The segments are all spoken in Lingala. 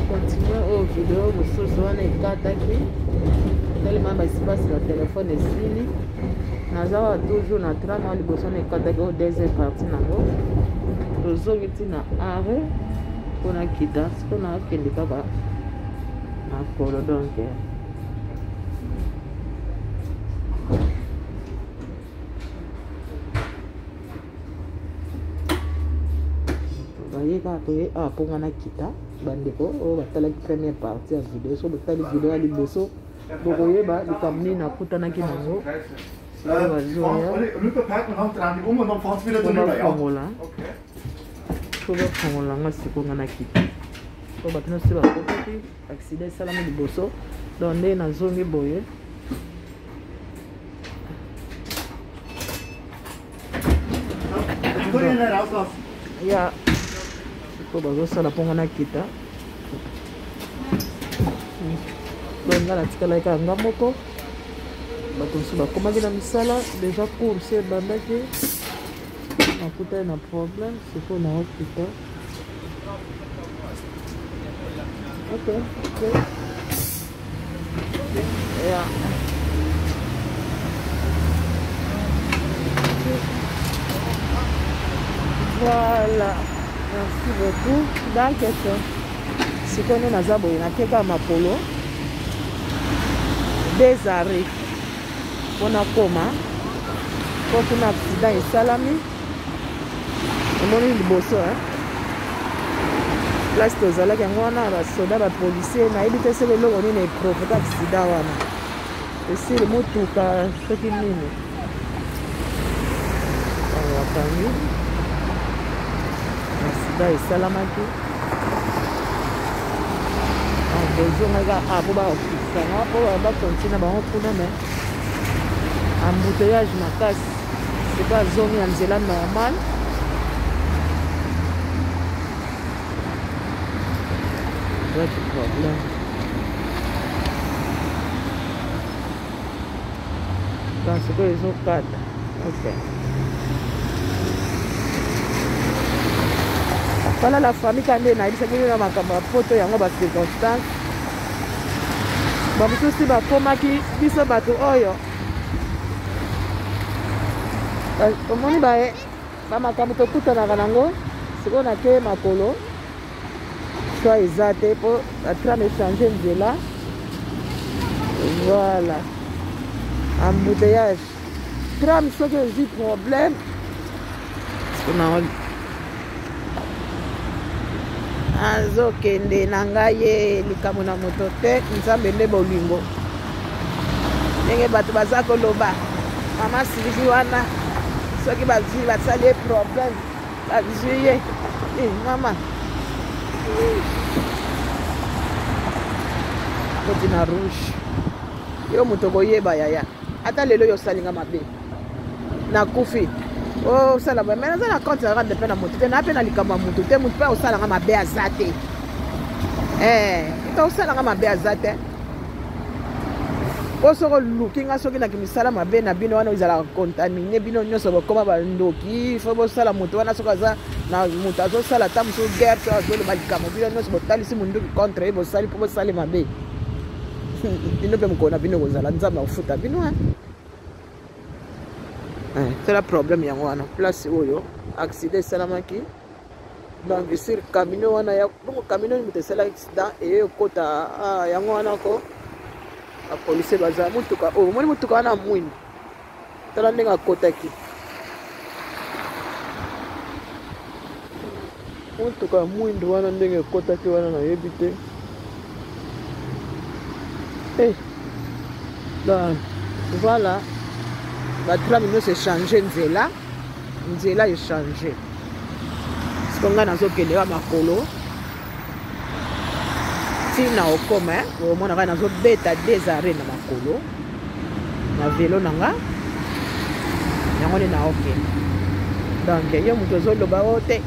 Tocontinue oyo video mosusu wana ekataki telema ba espace na telefone esili. Naza wa toujours na tram wana liboso wana ekataki oyo deuxième partie nango. Tozongi ti na arrêt mpo nakita sikoyo nakende kaka makolo donc baye kaka toye awa mpo nga nakita. Bandeko oyo batalaki première partie ya video, soki botali video ya liboso bokoyeba likambo nini nakutanaki nango. Oyo bazoya po bafongola, po bafongola nga sikoyo nga nakita, po bato nyonso bakotaki, accident esalami liboso. Donc nde nazongi boye. Ya sikoyo bazosala mpo nga nakita. Donc nga natikalaki kaka nga moko, bato mosusu bakomaki na misala déjà, course ebandaki, nakutani na problème. Sikoyo naokita. Ok, ok. Yeah. Voilà. Merci beaucoup. Danke schön. Sikoyo nde naza boye, nakeka makolo des arrêts mpo nakoma, mpo kuna accident esalami. Omoni liboso place tozalaki, yango wana basoda, bapolisier. Nayebi te soki eloko nini eprovoka accident wana, esili motuka soki nini, bakangi. Accident esalamaki, bozongaka a mpo bakokisanga mpo bakontina bango kuna, me embouteillage makasi. Sikoyo azongi na nzela normale. Pas de problème. Donc sikoyo ezokata. Ok, voilà la famille. Ka nde nayebisaki bino na makambo ya poto yango, bacirconstance bamosusu bakomaki biso bato oyo omoni bamakambo tokutanaka nango. Sikoyo nake makolo, choix eza te mpo batram echange nzela. Voilà, embouteillage, tram soki ezwi problème. Azokende na ngai ye likambo na moto te, Nzambe nde bolingo. Ndenge bato baza koloba mama Sylvie wana, soki bazwi basali ye problème, bazwi ye. Mama koti na rouge, yo moto okoyeba yaya. Ata lelo yo osalinga mabe, nakufi, osala boye, me naza na compte na rendre mpe na motu te, naa mpe na likambo ya motu te. Motu mpe osalanga mabe aza te, moto osalanga mabe aza te. Po soki oluki nga, soki naki misala mabe na bino wana ezalaka contamine, bino nyonso bokoma bandoki. Fo bosala moto wana, soki aza na moto azosala ata mosusu guerre to azoloba likambo, bino nyonso botalisi monduki contre ye, bosali mpo bosali mabe. Bino mpe mokolo na bino kozala, Nzambe akofuta bino. Tala problème yango wana, place oyo accident esalamaki. Donc sur camion wana ya bongo, camion moto esalaki accident eye ekota yango wana ko bapolisier baza. Motuka oyo omoni, motuka wana mwindu, tala ndenge akotaki. Motuka ya mwindu wana, ndenge ekotaki wana, nayebi te. Donc voilà, batram nyonso echange nzela, nzela echange. Siko ngai nazokende wa makolo ntina okoma. Omona ngai nazobeta des arrêts na makolo na velo na nga, yango nde naokende. Donc yo moto ozoloba o te,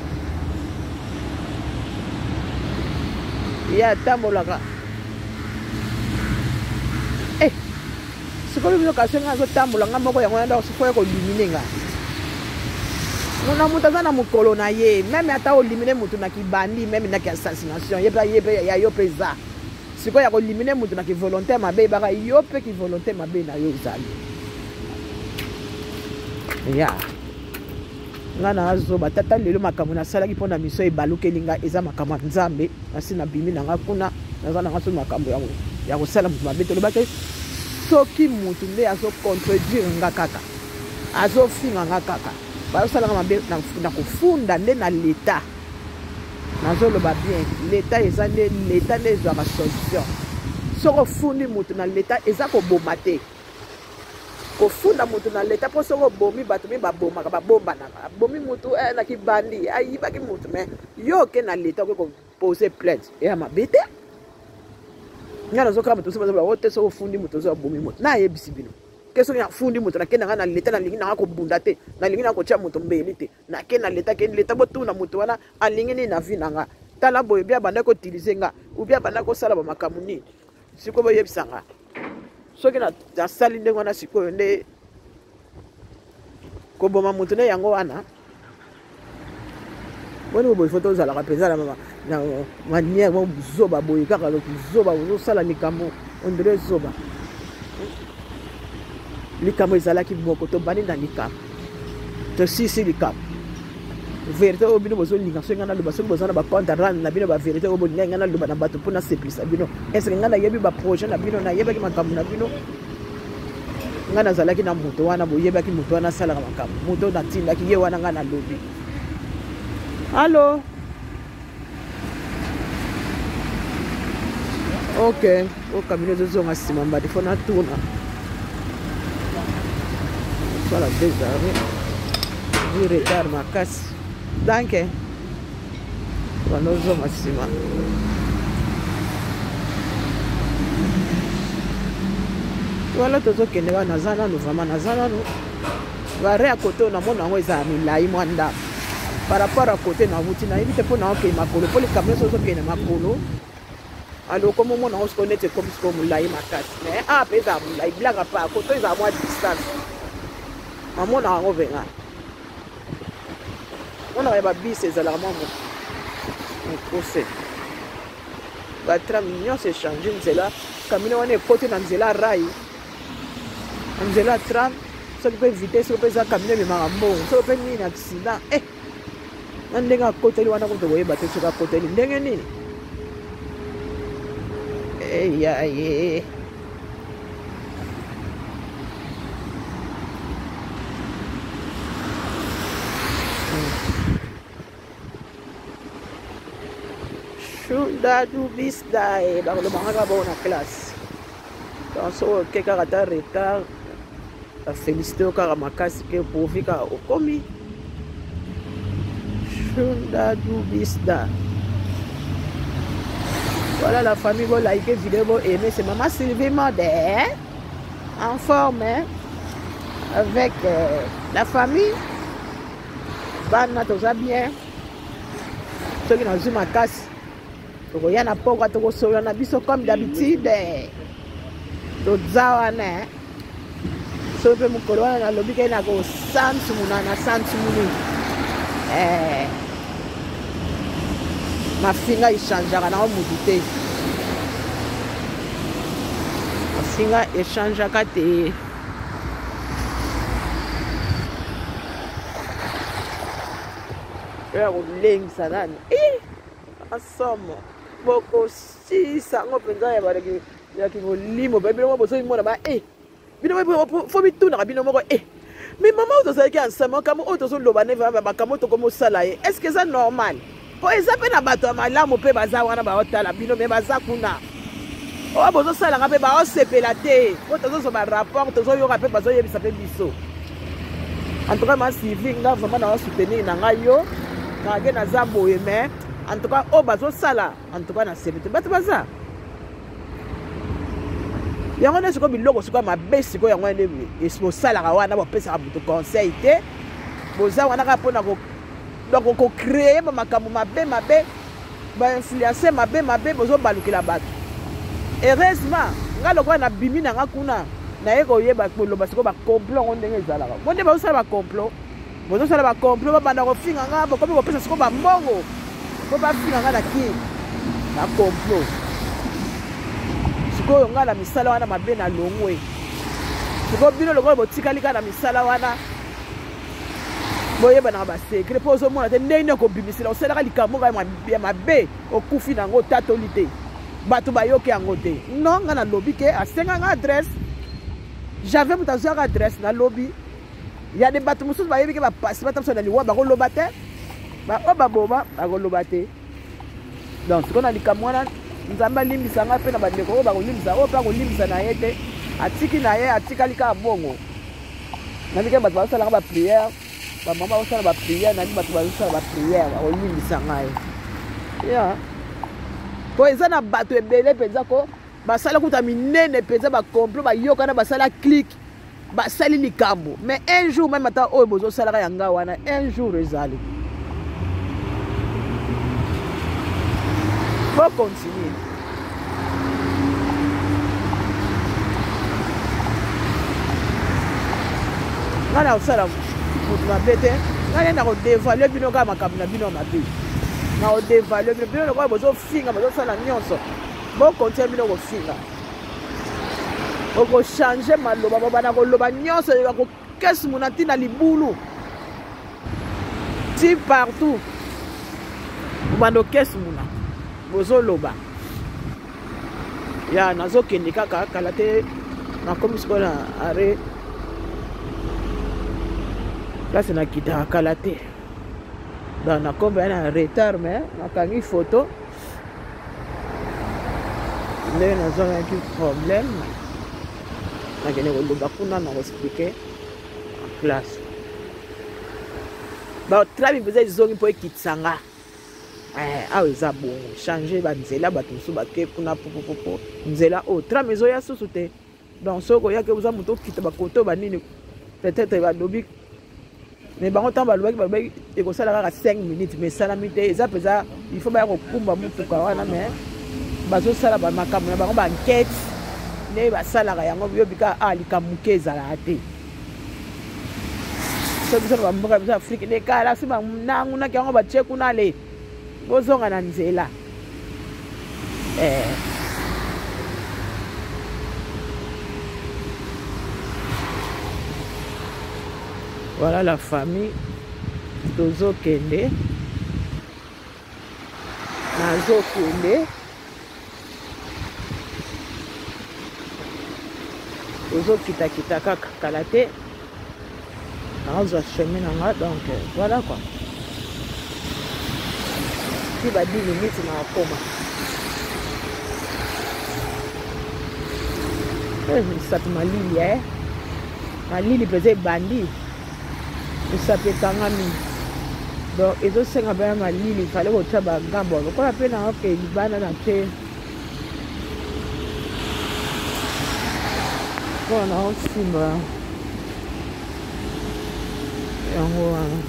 ye atambolaka. Sikoyo bino kasi nga azotambola nga moko, yango wana sikoyo kolumine nga. Na moto aza na mokolo na ye, meme ata olimine moto na kibandi, meme na ki-assassination, ye mpe ye mpe ya yo mpe eza. Sikoyo ya kolimine moto na kivolonté mabe, ebaka yo mpe kivolonté mabe na yo ezali. Ya. Nga na azoba tata lelo makambo nasalaki mpo na miso ebalukeli nga eza makambo ya Nzambe, nasi nabimi na nga kuna, naza na nga soki makambo ya kosala moto mabe tolobaki soki moto nde azo contredire nga kaka azofinga nga kaka bazosalaka mabe na kofunda nde na leta nazoloba bien leta eza nde leta nde ezwaka solution soki ofundi moto na leta eza koboma te kofunda moto na leta mpo soki obomi bato mi babomaka babombanaka abomi moto eh, na kibandi ayibaki moto mais yo oke na leta oke kopose plainte eya mabe te ngai nazokaka moto mosusu bazoba ote soki ofundi moto ozo abomi moto nayebisi bino ke soki nafundi moto nakende ngai na leta nalingi nanga kobunda te nalingi nanga kotya moto mbeli te nake na leta ke leta botuna moto wana alingi nini na vie na nga tala boye bia abandaki koutilize nga ubia abandaki kosala bamakambo nini sikoyo boyebisa nga soki nasali ndenge wana sikoyo nde koboma moto nde yango wana boni boye fo tozalaka mpenza na manière mo zoba boye kaka zoba ozosala likambo ondire zoba likambo ezalaki moko tobandi na likambo tosisi likambo verité oyo bino bozolinga soki ngai naloba soki boza na bacompte rand na bino baverité oyo bolinga ngai naloba na bato mpo nasepelisa bino estce ngai nayebi baprojet na bino nayebaki makambo na bino ngai nazalaki na moto wana boyebaki moto wana asalaka makambo moto oyo natindaki ye wana ngai nalobi allo ok oyo kamino ezozonga nsima mbadi fo natuna osala deux arrêt du retard makasi danke wana ozonga nsima wala tozokende wana naza nanu vraiment naza nanu bare ya kote oyo namona yango ezala milai mwa ndambo par rapport ya kote nawuti nayebi te mpo naokende makolo mpo likambo nyonso ozokende makolo alo okomi omona yango sikoyo neti ekomi sikoyo molai makasi mais awa mpe ezala molai blaka pa kote ezala mwa distance namonaka yango mpenza monaka ya babisi ezalaka mwa mokuse batram nyonso echange nzela kamino wana ekoti na nzela rai na nzela tram soki mpe vitesse soki mpe eza kamino ememaka mbongo soki mpe nini accident eh na ndenge akoteli wana kutu koyeba te soki akoteli ndenge nini eyaye eh, Shunda du bis dai bakoloba kaka bongo na classe donc soki oke kaka ata retard bafélicité yo kaka makasi ke pourvu kaka okomi Shunda du bis da Voilà la famille, vous likez vidéo, vous aimez. C'est Maman Sylvie Mode, en forme, hein, avec euh, la famille. Bana, toza bien. Soki nazwi makasi, tokoya na pokwa, tokosolola na biso comme d'habitude. Toza wana, soki mpe mokolo wana nalobi ke nakosansumuna na sansumuni eh, mafinga echangeaka nango motu te mafinga echangeaka te oyo ya kolengisa nani asomo bokosisa yango mpenza ya kimolimo mpe bino moko bozomimona ba e bino fo mitunaka bino moko e mais mama oyo tozalaki ensemble makambo oyo tozoloba ne makambo oyo tokomi osala ye est ce que eza normal mpo eza mpe na bato ya malamu mpe baza wana baotala bino me baza kuna oyo bozosalanga mpe baosepela te mpo tozozwa barapport tozoyoka mpe bazoyebisa mpe biso en tout cas ma sylvie nga vraiment na soutenir na ngai yo kake naza boye mais en tout cas oyo bazosala en tout cas na sepe te bato baza yango nde sikoyo biloko sikoyo mabe sikoyo yango nde bosalaka wana bopesaka moto conseil te boza wana kaka mpona donc kocreye bamakambo mabe mabe bainfluence mabe mabe bozobalukela bato heureusement nga lokola nabimi na nga kuna naye koyeba koloba sikoyo bacomplot yango ndenge ezalaka ngo nde bazosala bacomplot Bozosala ba complot, babanda kofinga nga, bokomi kopesa siko bambongo mpo bafinga nga na kin, ba complot. Sikoyo nga na misala wana mabe na longwe. Sikoyo bino lokola botikali kaka na misala wana, boyebanaka basecret mpo ozomona te ndenge nini okobimisela osalaka likambo kaka ya mabe, okufi na yango, otatoli te, bato bayoki yango te. Non, nga nalobi ke asenga nga adresse, j'avais moto azwaka adresse, nalobi ya de bato mosusu bayebi ke bapasi batambusa na liwa, bakoloba te, baoyo baboma bakoloba te. Donc sikoyo na likambo wana, Nzambe alimbisa ngai mpe na bandeko oyo bakolimbisa, oyo mpe akolimbisa na ye te, atiki na ye, atikali kaka bongo. Nabike bato bazosalaka baprière, bamama bazosala baprière, nayebi bato bazosala baprière, bakolimbisa ngai ya po eza na bato ebele mpenza ko basala kuta minene mpenza bacomplot, bayokana, basala clique, basali likambo. Mais un jour meme ata oyo bozosalaka ya nga wana, un jour ezali bocontinue. Nga na kosala moto mabe te, nga nde nakodevalue bino kaka makambo na bino ya mabe, nakodevalue bino. Bino lokola bozofinga, bozosala nyonso, bokontinue bino kofinga, okochange maloba, babanda koloba nyonso, bakokesi mona ntina libulu ti partout, obanda okesi muna bozoloba ya. Nazokende kaka kala te, nakomi sikoyo na arrêt place nakitaka kala te. Donc nakomi ya na retard, mais nakangi photo ndenge nazwangaki problème, nakende koloba kuna na koexpliquer en place. Batrami mpenza ezongi mpo ekitisa nga awa, eza bongo change banzela, bato mosusu bake kuna popopopo, nzela oyo tram ezoya susu te. Donc soki oyaki oza moto okita bakote oyo banini, peut-être balobi, mais bango ntango balobaki ekosala kaka 5 minutes, mais esalami te. Eza mpenza il faut baya kokumba motuka wana, mais bazosala bamakambo na bango, baenquête ndenge basalaka yango. Yobi kaka a likambo moke ezalaka te. So biso na bamboka biso Afrike nde kala so banangunaki yango, batie kuna le bozonga na nzela. Voilà la famille, tozokende, nazokende, tozokitakita kaka kala te, nazwa chemin na nga. Donc voilà quoi, ti ba 10 minutes na akoma. Misapi malili, malili mpenza ebandi, misapi ekangami. Donc ezosenga mpe ya malili, fale kotia bagambo lokola mpe na oke libanda na te mpona na osimba yango wana.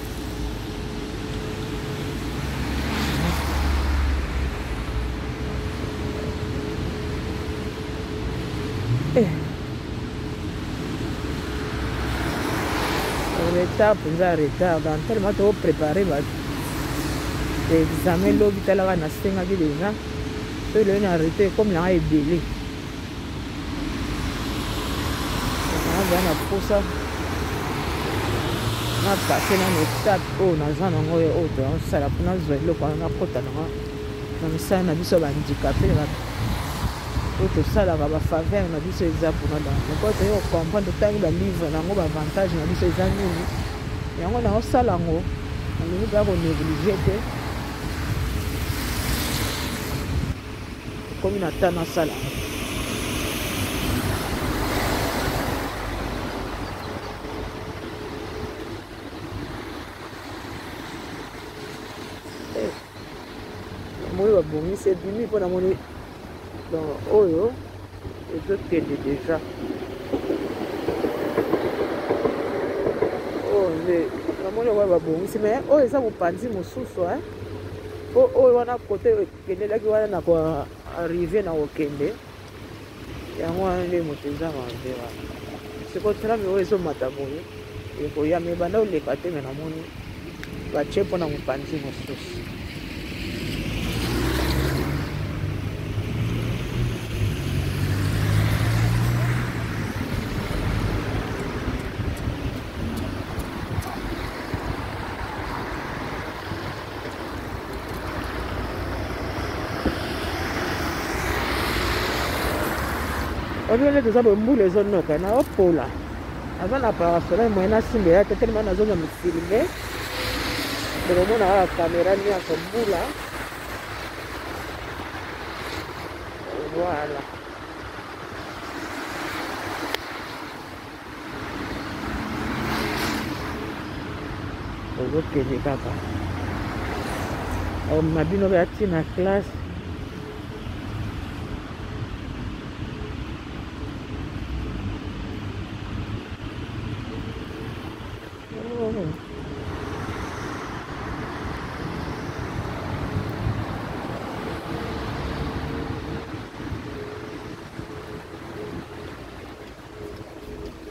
Retard mpenza, retard. Donc tellement toprépare bato examen lobi, talaka nasengaki déjà, so eloyi na retard ekomi nanga ebele, naza na posa napase nano étape oyo naza nango, oyo oyo tozosala mpo nazwa eloko wana, nakota nanga na misala na biso ya bahandicapé oyo tosalaka, bafaveur na biso eza mpona. Donc lokola toyei kocomprendre, totangi balivre nango, baavantage na biso eza nini, yango naosala yango, nalingi mpenza konéglige te. Ekomi na ta nasala yango. Namoni babongisi, ebimi mpo namoni. Donc oyo ezokende déjà, oyo nde namoni oyo babongisi, mais oyo eza mopanzi mosusu po oyo wana kote ekendelaki wana na koarrive na kokende yango wana nde moto eza mabe wana. Sikoyo trame oyo ezomata boye. Ekoya me banda oleka te me namoni batie mpo na mopanzi mosusu. Obi nde toza boye mbula ezonoka na opola aza na parasoleil moyen nasimbela te telema nazonga mofilme bokomona kaka kamera nyonso mbula voilà. Ozokende kaka omema bino baya ntina classe.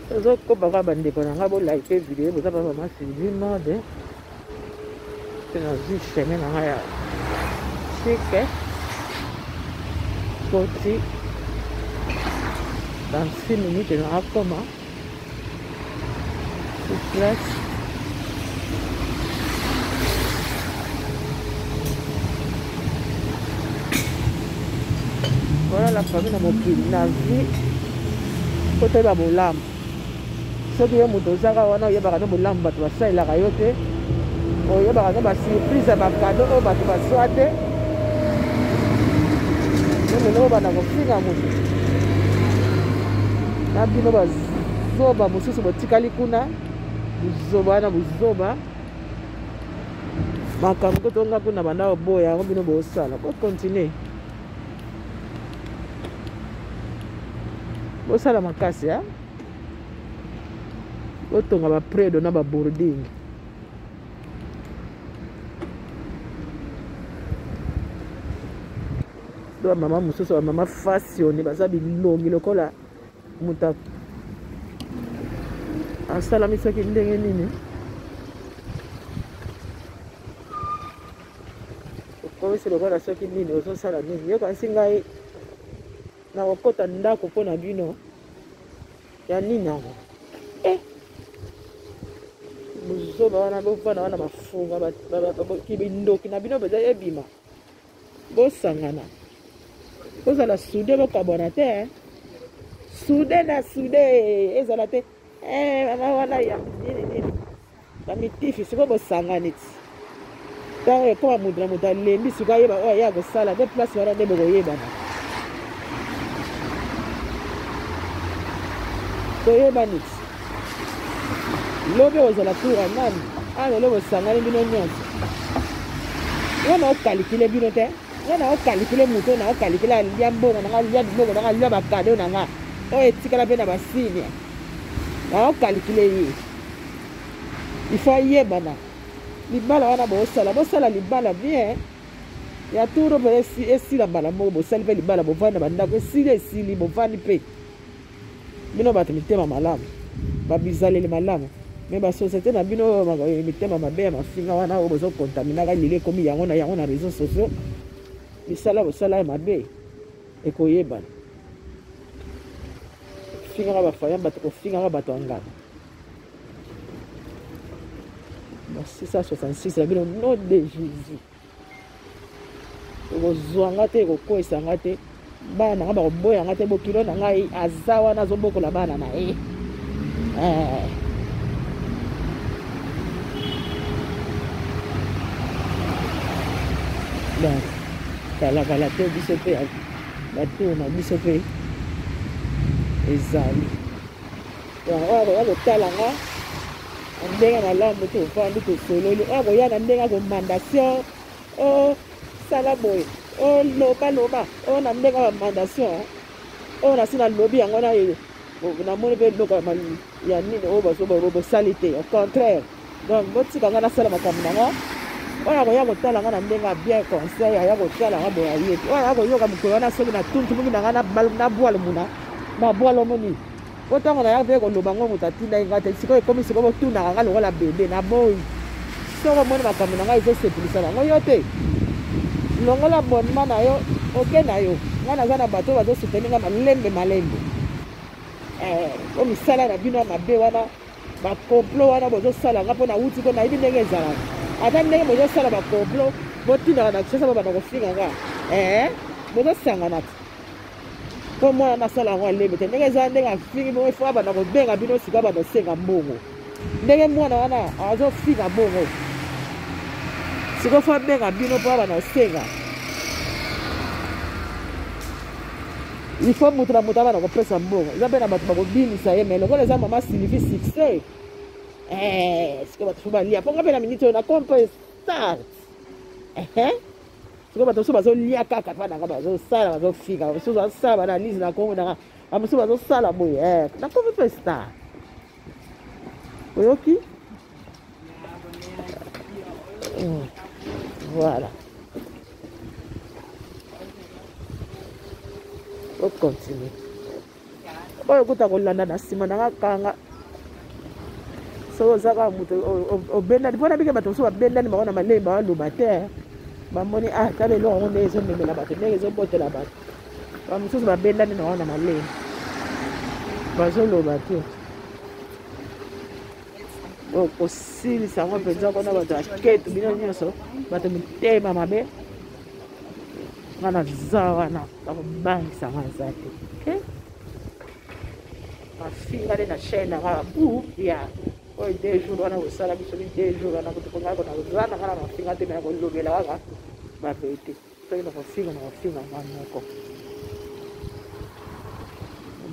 Tozokoba kaka bandeko na ngai, bolike video, boza ba mama Sylvie Mode mpe nazwi chemin na ngai ya chike koti dans 6 minutes na akoma sur place. Voilà la famille na mokili na vie po toyeba bolamu. Soki yo moto ozaka wana oyebaka no bolamu bato basalelaka yo te, oyebaka no basurprise ya bakado oyo bato bazwa te, lelo obanda kofinga moto na bino bazoba mosusu botikali kuna buzoba wana buzoba makambo kotonga kuna banda oboya yango bino bosala bokontinue bosala makasi ya botonga bapredo na baboarding. Do bamama mosusu bamama fasioni baza bilongi lokola moto asalami soki ndenge nini. Okomisi lokola soki nini ozosala nini yokanisi ngai nakokɔta ndako mpo na bino ya nini yango buzoba wana bovanda wana bafunga bindoki na bino mpenza ebima bosangana bozala sude bokabwana te sude na sude ezala te mama wana ya nini nini bamitifi sikoyo bosangani ti ntango ekoma moto na moto alembi sikoyo ayeba oyo aye akosala nde place wana nde bokoyebana toyebani ti lobi okozala tour ya nani awa lelo bosangani bino nyonso nga na okalikile bino te nga na okalikile moto na okalikile alia mbongo na nga alia biloko na nga alia bakado na nga oyo etikala mpe na basigne na okalikile ye. Il faut ayebana libala wana bosala bosala libala bien ya turo mpe esila mbala moko bosali mpe libala bovandi na bandako esili esili bovandi mpe bino bato mitema malamu babizaleli malamu me basosiete na bino mitema mabe ya mafinga wana oyo bozokontaminaka lelo ekomi yango na yango na réseau sociaux misala bosala ya mabe ekoyebana fingaka bafaya bato kofingaka bato ya ngana ba 666 na bino nom de Jésus ekozwa nga te ekokwesa nga te bana na nga bakoboya nga te bokilo na ngai aza wana azobokola bana na ye. Donc kalakala te biso mpe batour na biso mpe ezali oyo akoya kotala nga na ndenge malamu tovandi tosololi oyo akoya na ndenge ya komandation o sala boye o loba loba oyo na ndenge ya bamandation oyo nasi nalobi yango na namoni mpe eloko ya nini oyo bosali te au contraire. Donc botika nga nasala makambo na nga oyo akoya kotala nga na ndenge ya bien conseil aya kotala nga boye aye te oyo aya koyoka mokolo wana soki na tuntu moki na nga na bwalo muna na bwalo moni Mpo ntango nayaki mpe koloba ngo moto atindaki ngai te. Sikoyo ekomi sikoyo botunaka ngai lokola bebe na boyi. Soki omoni makambo na ngai ezosepelisa bango yo te, longola abonnement na yo, oke na yo. Ngai naza na bato oyo bazosuteni ngai malembe malembe. Eh, o misala na bino ya mabe wana, bacomplot wana bozosala nga mpo nawuti ko nayebi ndenge ezalaka. Ata ndenge bozosala bacomplot, botindaka na Kinshasa babanda kofinga nga. Eh, bozosangana te. Mpo mwana nasala yango alembe te ndenge eza ndenge afingi bongo ifo abanda kobenga bino sikoyo abanda kosenga mbongo ndenge mwana wana azofinga bongo sikoyo fo abenga bino mpo abanda kosenga il faut moto na moto abanda kopesa mbongo eza mpe na bato bakobinisa ye mai lokola eza mama sylvie succès eh, sikoyo bato fo balia mpo nga mpe na miniti oyo na kompe start Sikoyo bato mosusu bazolia kaka mpa nanga, bazosala bazofika, bamosusu bazosala baanalyse na kongo nanga, bamosusu bazosala boye eh, nakomi mpe star. Oyoki? Voilà, ocontinue oyo kuta kolanda na nsima nanga kanga soki oza kaka moto obendani mpo nabike bato mosusu babendani bango na malei baloba te bamoni ah tala eloko yango ndenge ezomemela bato ndenge ezobotela bato bamosusu babendani na wana malei bazoloba te okosilisa yango mpenza kuna bato ya ketu bino nyonso bato mitema mabe nga naza wana bakobangisa nga aza te okay? Mafinga nde na chaîne na nga bu ya oyo deux jours wana kosala biso bi deux jours wana kutu mpo ngai kona kozala na nga na mafinga te me kolobela kaka baverité soki nakofinga nakofinga nga moko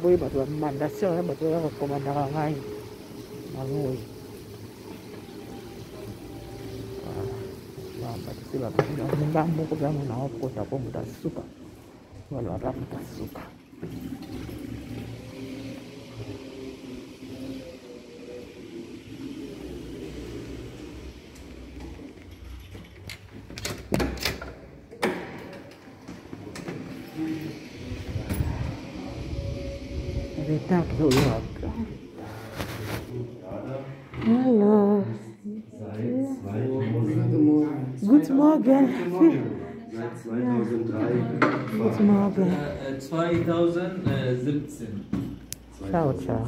boye bato ba mandation wana bato baya kokomandaka ngai naboyi bato se nga moko mpe yango naokota mpo moto asuka balobaka moto asuka. Retard tozoyoka. Hallo. Guten Morgen. Seit 2003. Guten Morgen. 2017. Ciao, ciao.